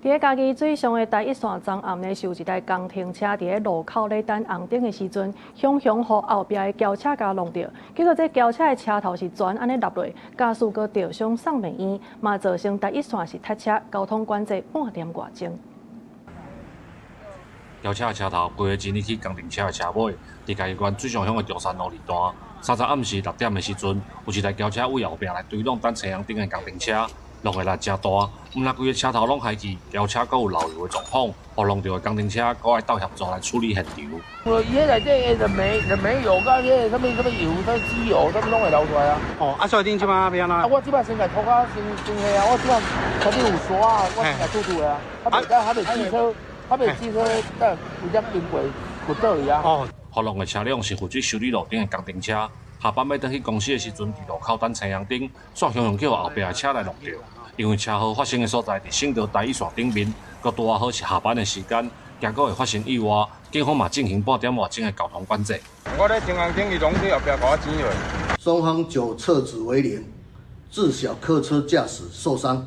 佇咧嘉義水上的台一線昨暗呢，是有一台工程車佇咧路口咧等紅燈的時陣，雄雄予後壁的轎車共挵著，結果這轎車的車頭是全按呢落落，駕駛閣著傷送病院，嘛造成台一線是塞車，交通管制半點外鐘。轎車的車頭規个擠入去工程車的車尾，佇嘉義縣水上鄉的中山路二段，30暗時6點的時陣，有一台轎車對後壁來追挵等青紅燈的工程車。挵的力誠大，毋但規个車頭攏開去，轎車閣有漏油的狀況，予挵著的工程車閣愛鬥協助來處理現場。伊彼內底的煤油佮彼个啥物啥物油，啥物機油，啥物攏會流出來啊。哦，啊，所以恁這擺欲按怎？啊，我這擺先共拖啊，先先彼啊，我這擺車頂有沙啊，我先共吐吐的啊。啊，還袂汽車，還袂汽車，等有點經過骨倒去啊。哦，予挵的車輛是負責修理路頂的工程車，下班欲轉去公司的時陣，佇路口等青紅燈，煞雄雄叫後壁的車來挵著。因為車禍發生的所在佇省道台一線頂面，閣拄仔好是下班的時間，驚閣會發生意外，警方嘛進行半點外鐘的交通管制。我咧青紅燈，伊攏去後壁共我擠落。雙方酒測值為零，致小客車駕駛受傷，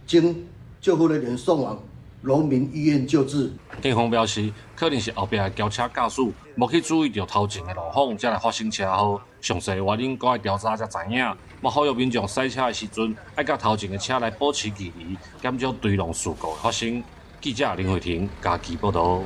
經救護人員送往榮民醫院救治。警方表示，可能是後壁的轎車駕駛無去注意著頭前的路況，才來發生車禍。詳細原因閣愛調查才知影。嘛，呼籲民眾駛車的時陣，愛佮頭前的車來保持距離，減少追挵事故的發生。記者林慧婷嘉義報導。